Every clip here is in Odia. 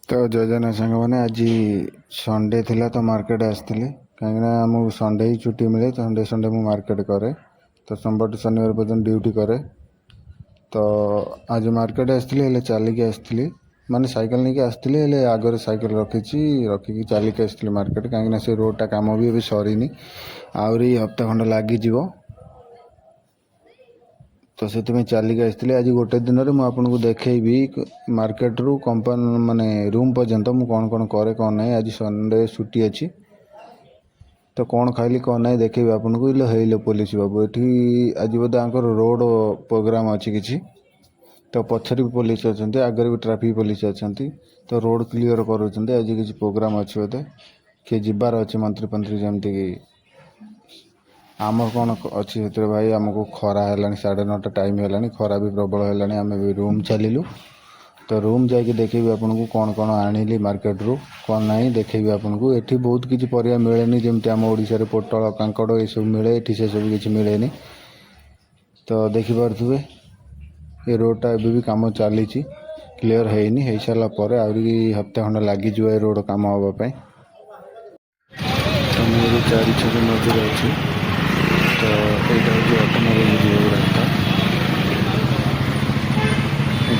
ତ ଜୟ ଜଗନ୍ନାଥ ସାଙ୍ଗମାନେ, ଆଜି ସଣ୍ଡେ ଥିଲା ତ ମାର୍କେଟ ଆସିଥିଲି, କାହିଁକିନା ଆମକୁ ସଣ୍ଡେ ହିଁ ଛୁଟି ମିଳେ। ସଣ୍ଡେ ସଣ୍ଡେ ମୁଁ ମାର୍କେଟ କରେ, ତ ସୋମବାର ଟୁ ଶନିବାର ପର୍ଯ୍ୟନ୍ତ ଡ୍ୟୁଟି କରେ। ତ ଆଜି ମାର୍କେଟ ଆସିଥିଲି, ହେଲେ ଚାଲିକି ଆସିଥିଲି, ମାନେ ସାଇକେଲ ନେଇକି ଆସିଥିଲି, ହେଲେ ଆଗରେ ସାଇକେଲ ରଖିଛି, ରଖିକି ଚାଲିକି ଆସିଥିଲି ମାର୍କେଟ, କାହିଁକିନା ସେ ରୋଡ଼ଟା କାମ ବି ଏବେ ସରିନି, ଆହୁରି ହପ୍ତା ଖଣ୍ଡ ଲାଗିଯିବ। ତ ସେଥିପାଇଁ ଚାଲିକି ଆସିଥିଲି। ଆଜି ଗୋଟେ ଦିନରେ ମୁଁ ଆପଣଙ୍କୁ ଦେଖେଇବି ମାର୍କେଟରୁ କମ୍ପାନୀ ମାନେ ରୁମ୍ ପର୍ଯ୍ୟନ୍ତ ମୁଁ କ'ଣ କ'ଣ କରେ, କ'ଣ ନାହିଁ। ଆଜି ସଣ୍ଡେ ଛୁଟି ଅଛି, ତ କ'ଣ ଖାଇଲି, କ'ଣ ନାହିଁ ଦେଖେଇବି ଆପଣଙ୍କୁ। ଇଲୋ ହେଇଲୋ ପୋଲିସ ବାବୁ, ଏଠି ଆଜି ବୋଧେ ଆଙ୍କର ରୋଡ଼ ପ୍ରୋଗ୍ରାମ୍ ଅଛି କିଛି। ତ ପଛରେ ବି ପୋଲିସ ଅଛନ୍ତି, ଆଗରେ ବି ଟ୍ରାଫିକ୍ ପୋଲିସ ଅଛନ୍ତି, ତ ରୋଡ଼ କ୍ଲିଅର କରୁଛନ୍ତି। ଆଜି କିଛି ପ୍ରୋଗ୍ରାମ୍ ଅଛି ବୋଧେ, କିଏ ଯିବାର ଅଛି ମନ୍ତ୍ରୀ ଫନ୍ତ୍ରୀ ଯେମିତିକି। ଆମର କ'ଣ ଅଛି ସେଥିରେ ଭାଇ? ଆମକୁ ଖରା ହେଲାଣି, 9:30 ଟାଇମ୍ ହେଲାଣି, ଖରା ବି ପ୍ରବଳ ହେଲାଣି। ଆମେ ବି ରୁମ୍ ଚାଲିଲୁ। ତ ରୁମ୍ ଯାଇକି ଦେଖେଇବି ଆପଣଙ୍କୁ କ'ଣ କ'ଣ ଆଣିଲି ମାର୍କେଟରୁ, କ'ଣ ନାହିଁ ଦେଖେଇବି ଆପଣଙ୍କୁ। ଏଠି ବହୁତ କିଛି ପରିବା ମିଳେନି, ଯେମିତି ଆମ ଓଡ଼ିଶାରେ ପୋଟଳ, କାଙ୍କଡ଼ ଏସବୁ ମିଳେ, ଏଠି ସେସବୁ କିଛି ମିଳେନି। ତ ଦେଖିପାରୁଥିବେ, ଏ ରୋଡ଼ଟା ଏବେ ବି କାମ ଚାଲିଛି, କ୍ଲିଅର୍ ହେଇନି। ହେଇସାରିଲା ପରେ ଆହୁରି ହପ୍ତେ ଖଣ୍ଡେ ଲାଗିଯିବ ଏ ରୋଡ଼ କାମ ହେବା ପାଇଁ। ତ ମୁଁ ଏବେ ଚାରି ଛକ ମଝିରେ ଅଛି। ତ ଏଇଟା ହେଉଛି ଅଟୋନଗରକୁ ଯିବାକୁ ରାସ୍ତା,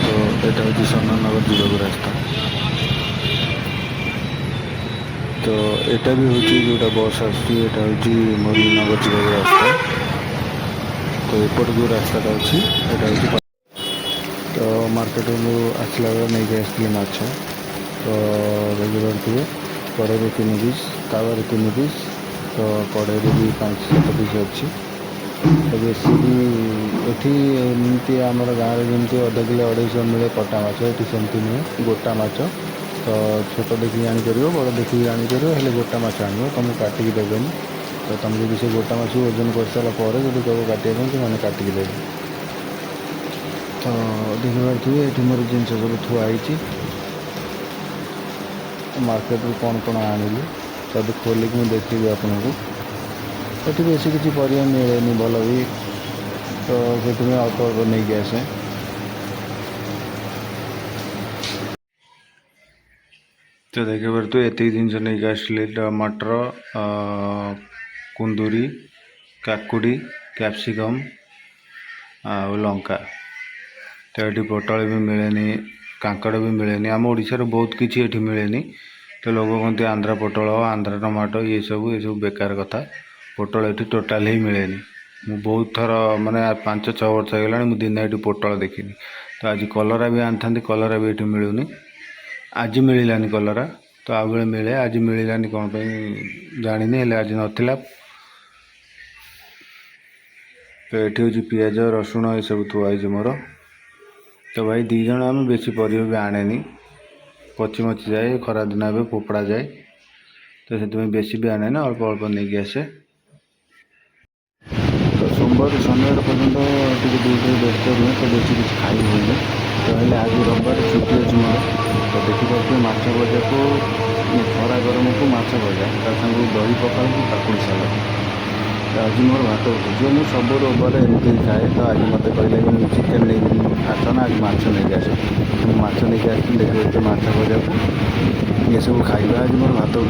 ତ ଏଇଟା ହେଉଛି ସନାନଗର ଯିବାକୁ ରାସ୍ତା। ତ ଏଇଟା ବି ହେଉଛି ଯେଉଁଟା ବସ୍ ଆସୁଛି, ଏଇଟା ହେଉଛି ମୁରଲୀନଗର ଯିବାକୁ ରାସ୍ତା। ତ ଏପଟେ ଯେଉଁ ରାସ୍ତାଟା ଅଛି, ଏଇଟା ହେଉଛି। ତ ମାର୍କେଟରୁ ମୁଁ ଆସିଲା ବେଳେ ନେଇକି ଆସିଥିଲି ମାଛ। ତ ଦେଖିପାରୁଥିବେ, କଢ଼େଇରେ 3 ପିସ୍, ତାୱାରେ 3 ପିସ୍, ତ କଢ଼େଇରେ ବି 5-7 ପିସ୍ ଅଛି। ତ ବେଶୀ ବି ଏଠି ଏମିତି ଆମର ଗାଁରେ ଯେମିତି ଅଧ କିଲୋ 250 ମିଳେ କଟା ମାଛ, ଏଠି ସେମିତି ନୁହେଁ, ଗୋଟା ମାଛ। ତ ଛୋଟ ଦେଖିକି ଆଣିପାରିବ, ବଡ଼ ଦେଖିକି ଆଣିପାରିବ, ହେଲେ ଗୋଟା ମାଛ ଆଣିବ, ତୁମକୁ କାଟିକି ଦେବେନି। ତ ତୁମେ ଯଦି ସେ ଗୋଟା ମାଛକୁ ଓଜନ କରିସାରିଲା ପରେ ଯଦି କହିବ କାଟିବା ପାଇଁ, ସେମାନେ କାଟିକି ଦେବେ। ତ ଦେଖିପାରୁଥିବେ, ଏଠି ମୋର ଜିନିଷ ସବୁ ଥୁଆ ହେଇଛି। ମାର୍କେଟରୁ କ'ଣ କ'ଣ ଆଣିଲି ସବୁ ଖୋଲିକି ମୁଁ ଦେଖେଇବି ଆପଣଙ୍କୁ। ଏଠି ବେଶୀ କିଛି ପରିବା ମିଳେନି ଭଲ ବି, ତ ସେଥିପାଇଁ ଅଳ୍ପ ଅଳ୍ପ ନେଇକି ଆସେ। ତ ଦେଖିପାରୁଥିବେ, ଏତିକି ଜିନିଷ ନେଇକି ଆସିଲି: ଟମାଟର, କୁନ୍ଦୁରି, କାକୁଡ଼ି, କ୍ୟାପ୍ସିକମ୍ ଆଉ ଲଙ୍କା। ତ ଏଠି ପୋଟଳ ବି ମିଳେନି, କାଙ୍କଡ଼ ବି ମିଳେନି। ଆମ ଓଡ଼ିଶାରେ ବହୁତ କିଛି ଏଠି ମିଳେନି। ତ ଲୋକ କହନ୍ତି ଆନ୍ଧ୍ରା ପୋଟଳ, ଆନ୍ଧ୍ରା ଟମାଟୋ, ଏସବୁ ବେକାର କଥା। ପୋଟଳ ଏଠି ଟୋଟାଲ୍ ହିଁ ମିଳେନି। ମୁଁ ବହୁତ ଥର, ମାନେ 5-6 ବର୍ଷ ହେଇଗଲାଣି, ମୁଁ ଦିନେ ଏଠି ପୋଟଳ ଦେଖିନି। ତ ଆଜି କଲରା ବି ଆଣିଥାନ୍ତି, କଲରା ବି ଏଠି ମିଳୁନି। ଆଜି ମିଳିଲାନି କଲରା, ତ ଆଉ ବେଳେ ମିଳେ, ଆଜି ମିଳିଲାନି କ'ଣ ପାଇଁ ଜାଣିନି, ହେଲେ ଆଜି ନଥିଲା। ତ ଏଠି ହେଉଛି ପିଆଜ, ରସୁଣ ଏସବୁ ଥୁଆ ହେଇଛି ମୋର। ତ ଭାଇ 2 ଜଣ ଆମେ, ବେଶୀ ପରିବା ବି ଆଣେନି, ପଚି ମଚି ଯାଏ, ଖରାଦିନ ଏବେ ଫୋପଡ଼ା ଯାଏ, ତ ସେଥିପାଇଁ ବେଶୀ ବି ଆଣେନି, ଅଳ୍ପ ଅଳ୍ପ ନେଇକି ଆସେ। ତ ସୋମବାରରୁ ଶନିବାର ପର୍ଯ୍ୟନ୍ତ ଟିକେ ଡ୍ୟୁଟିରେ ବ୍ୟସ୍ତ ରୁହେ, ତ ବେଶୀ କିଛି ଖାଇ ହୁଏନି। ତ ହେଲେ ଆଜି ରବିବାର ଛୁଟି ଅଛି ମୋର। ତ ଦେଖିପାରୁଥିବେ, ମାଛ ଭଜାକୁ, ଖରା ଗରମକୁ ମାଛ ଭଜା, ତା ସାଙ୍ଗକୁ ଦହି ପଖାଳକୁ କାକୁଡ଼ି ସାଲାଡ଼। ତ ଆଜି ମୋର ଭାତ ଉଠିଯିବ। ମୁଁ ସବୁ ରବିବାର ଏମିତି ଖାଏ। ତ ଆଜି ମୋତେ କହିଲେ କି ମୁଁ ଚିକେନ୍ ନେଇକି ଆସ ନା, ଆଜି ମାଛ ନେଇକି ଆସ। ମୁଁ ମାଛ ନେଇକି ଆସିଥିଲି। ଦେଖିପାରୁଥିବେ, ମାଛ ଭଜାକୁ ଏସବୁ ଖାଇବା, ଆଜି ମୋର ଭାତ ଉଠି